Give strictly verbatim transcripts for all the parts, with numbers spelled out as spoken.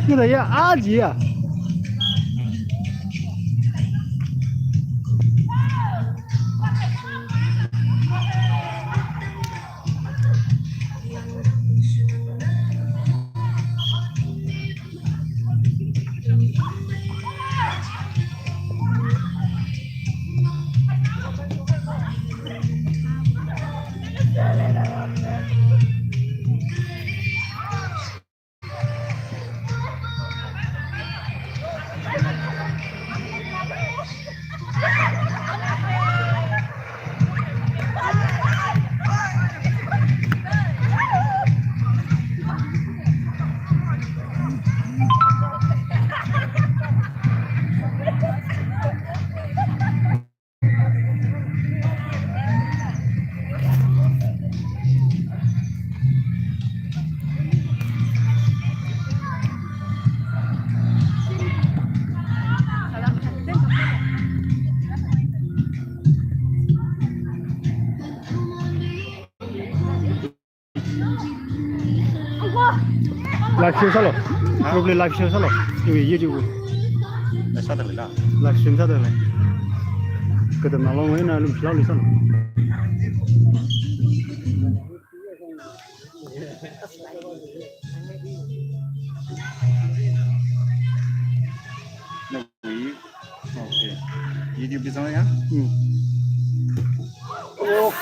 Kida ya aji ya. Live stream sālu. Ha? Group li live stream sālu. Iwui YouTube li. Na sāda leila? Live stream sāda lei. Katamnao long eina lumshilao li sālu. Na wi. Okay. Video bisa ya? Hmm. Oh.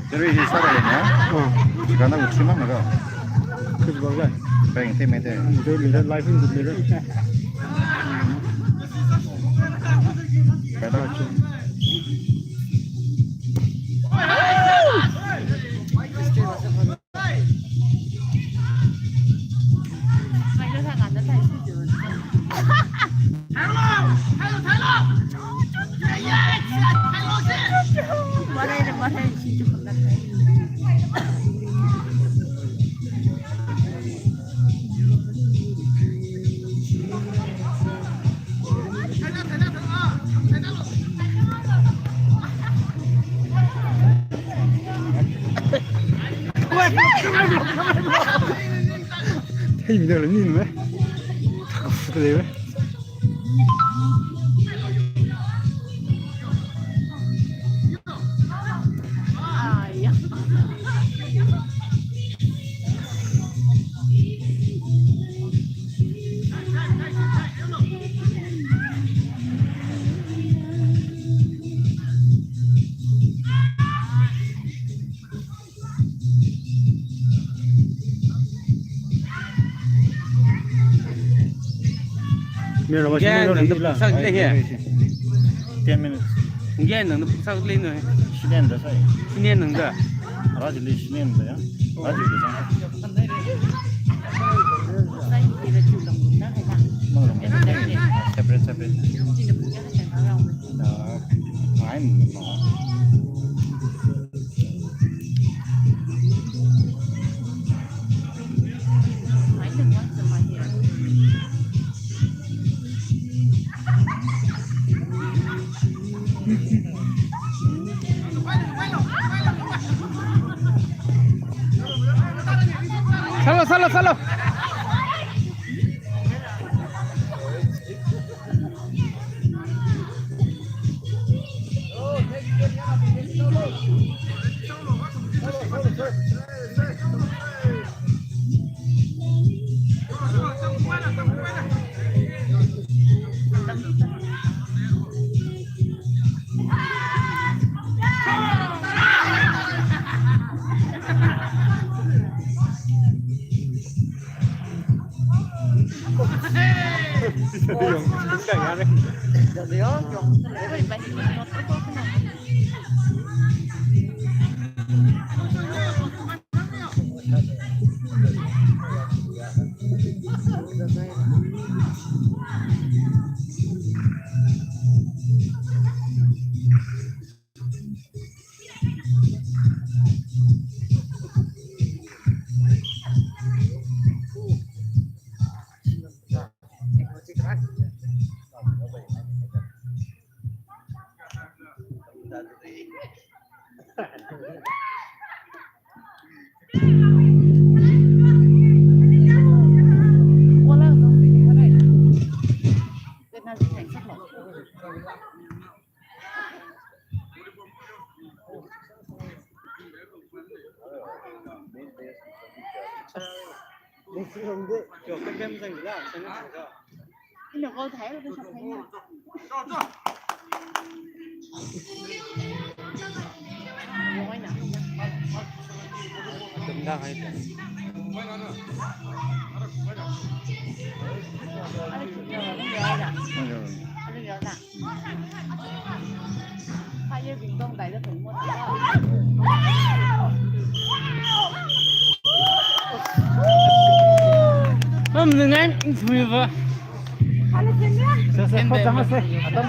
Teri hi sāda lei na? Oh. Gana uchi mang na ka? Kis bang ka? Bang te me te. Mute mira, live in mute mira. Pada. Hey, mi dala ni me. Thak fu de me. Mira, pungkayā nangda puksak lei hi? Ten minutes. Pungkayā nangda puksak lei no? Shinen da sai. Shinen nangda. Ara chili shinen da ya. Ara chili sang. Separate, separate. Ah, fine. Sālu, sālu. Mam nungan, nsumiva. Sese, kau jangan se. Adam,